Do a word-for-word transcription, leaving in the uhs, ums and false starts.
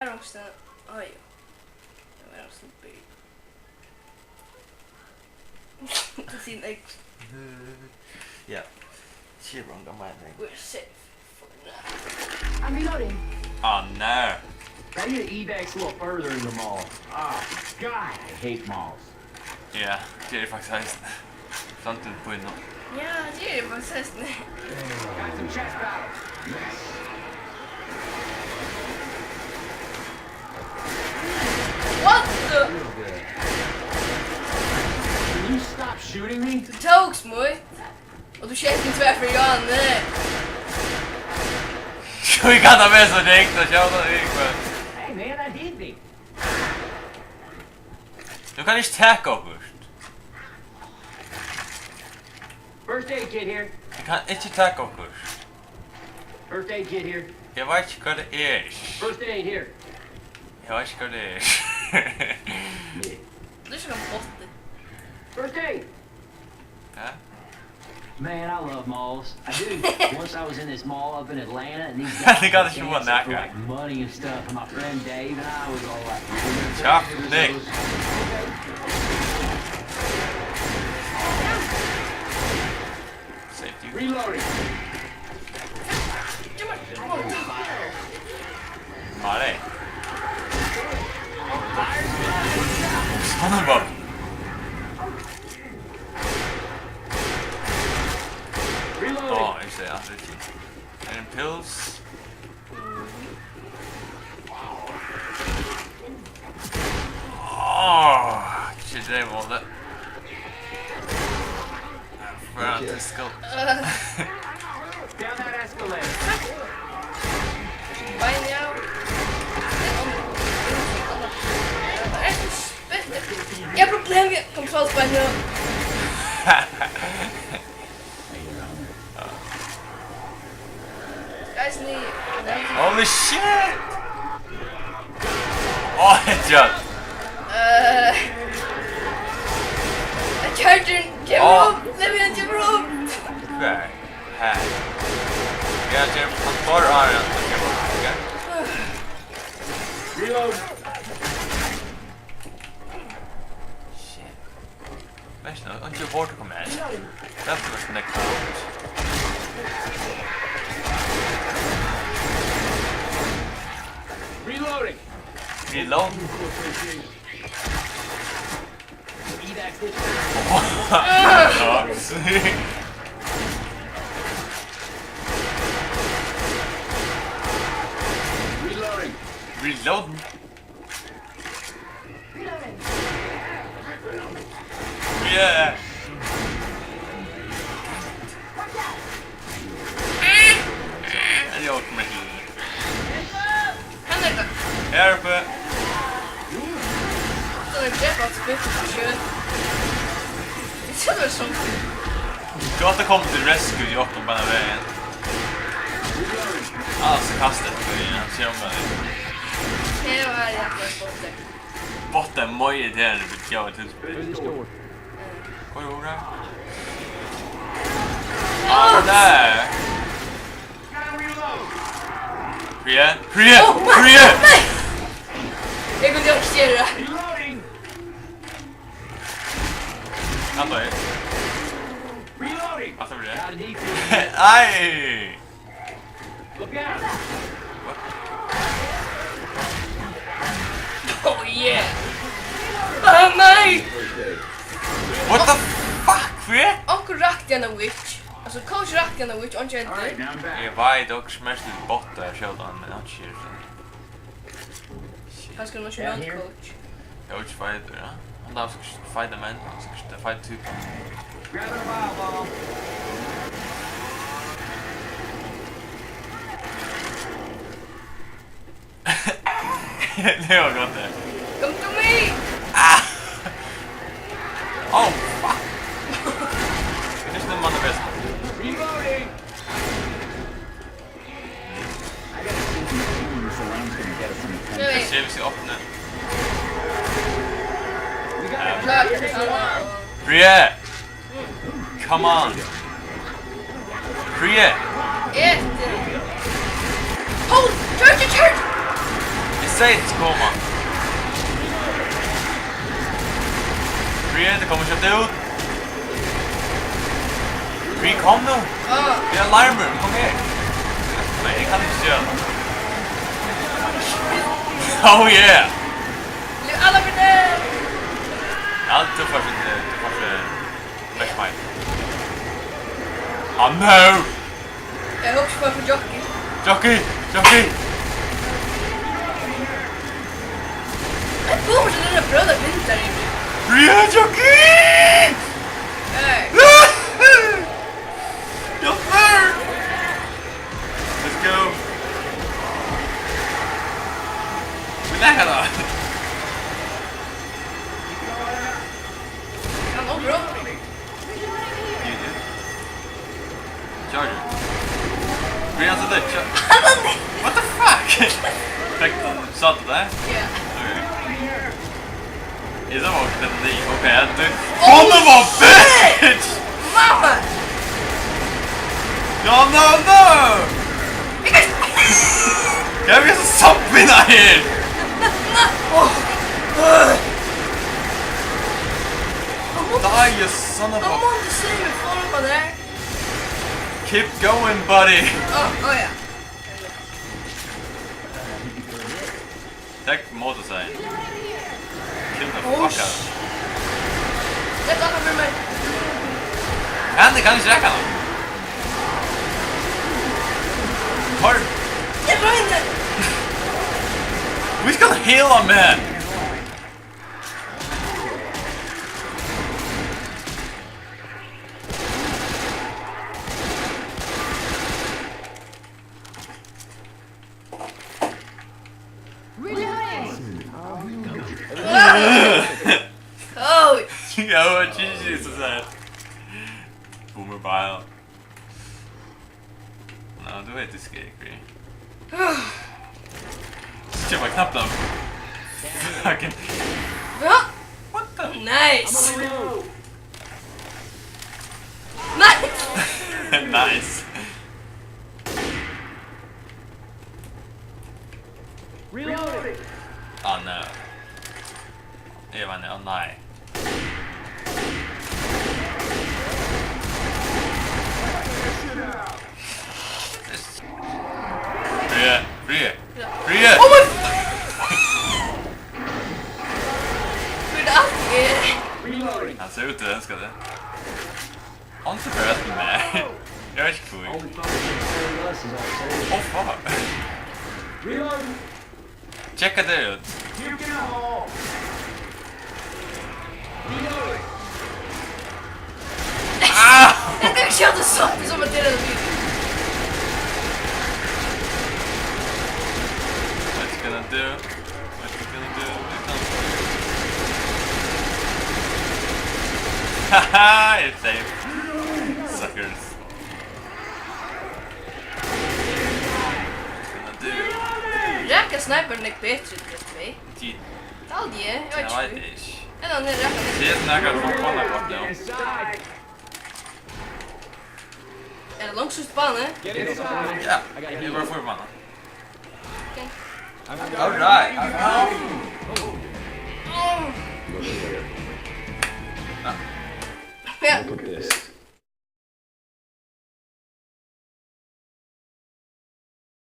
Har onkustaðni. Á, jú. Tað var onkustaðni byrjað. Til sín egn. Ja. Chevron got my thing. We're safe for now. I'm reloading. Oh, no. I need to evac a little further in the mall. Ah, God, I hate malls. Ja, tað er faktiskt eisini. Samtidig på en. Ja, tað er faktiskt eisini. Got some chest battles. What the? Can you stop shooting me? Tú tókst mítt. Og tú skeyt meg tvær fyri Johanne. Hví kann tað vera so ringt at skjóta teg, Ingvar? Hey, man, that hit me. Tú kanst ikki taka okkurt. First aid kit here. Tú kanst ikki taka okkurt. First aid kit here. Eg veit ikki hvat tað er. First aid here. Eg veit ikki hvat tað er. Tú ert ikki ein botti. First aid. Ja. Man, I love malls. I do. Once I was in this mall up in Atlanta, and these guys were dancing for, like, money and stuff, and my friend Dave and I was all like, Takk, Nick. Safety. Reloading. Nei. Hann er bara. Reloading. Á, eg sigi, hann er ikki. Er ein pils? Á, ikki dreym um tað. Fara til skot. Down that escalator. Beinið av. Eg havi problem við kontrollspælið. Eisini. Holy shit! Á, headshot! Eh, chargeren kemur upp! Nei, hann kemur upp! Hvar? Her. Ja, kemur hann bara á hann, hann kemur upp, ok? Reload! Shit. Veitst tú, einki ward kom her. Tað er mest nakað. Reloading. Reload. Reloading. Reload. Yeah. Hann er uppi. Hann er uppi. Hann er drepa alt spytt og skjøt. Tað er so. Tú átti at koma til rescue, Jákup, bara vegin. Ah, so kastar hann, hann sær um tað. Tað var jævla spott. Botta er meira irriterandi við góðar tilspil. Oj, oj, oj. Ah, nei. Fríða, Fríða, Fríða! Nei! Eg kundi ikki gera tað. Hann doyr. Aftur Fríða. Ai! Oh yeah! Ah, nei! What the fuck, hvat? Onkur rakti hana witch. Altso, coach rakti hana witch, onkur heldur. Eg veit, onkur smertur bottar at skjóta hann, men hann ikki ger tað. Kanska hann var ikki nóg coach. Eg var ikki feitur, ja. Hann var ikki feitur, men hann var ikki feitur typa. Det var godt, det. Come to me! Ah! Oh, fuck! This is the mother best. Reloading! Eg sé, viss eg opni. Klar, klar. Brie! Come on! Brie! Et. Hold! Charge, charge! Eg States koma. Fríði, tað kemur skjótt út. Fríði, kom nú. Tað er alarmur, kom her. Nei, eg kann ikki gera tað. Oh yeah. Ja, tú fært ikki, tú fært ikki. Flashlight. Oh no! Eg hugsi bara fyri Jockey. Jockey! Jockey! Eg búmi til denne brøðra vindar í. Fríða, Jockey! Hey. Jockey! Let's go! Vit lækka tað! Hann er bra. Charger. Brian, so that cha- What the fuck? Fekk tú, sá tú tað? Ja. Is that what the thing? Okay, I do. Oh, son of a bitch! Mamma! No, no, no! Get me some something out here! Die, you son of a... I'm on the same form there. Keep going, buddy. Oh, oh yeah. Take motorcycle. Kill the fuck out. That's all for me. Kann, kann ikki reka hann. Hor. Eg royndi. We skal heal a man. Reloading! Oh! Ja, what Jesus is that? Boomer bile. Nå, du vet du skal ikke. Kjøp av knappen. Fucking. Ja. What the? Nice! Nice! Nice! Reloading! Oh no. Eg var nú, nei. Fríði, Fríði, Fríði! Oh my... Fyri alt er... Hann sær út til at ønskja tað. Hann sær bara eftir mær. Eg veit ikki hví. Oh fuck. Tjekka tað út. Ah! Eg kann ikki skjóta soppin sum at tað er ein bil. What you gonna do? What you gonna do? Haha, it's safe. Suckers. What you gonna do? Raka sniperin er betri enn tvey. Tí... Tað haldi eg, eg veit ikki. Eg veit ikki. Ella hann er raka. Tað er nakar sum koma gott nú. Er tað langsýstu bani? Ja, eg bara fór upp bana. Ok. All right. Ja. Look at this.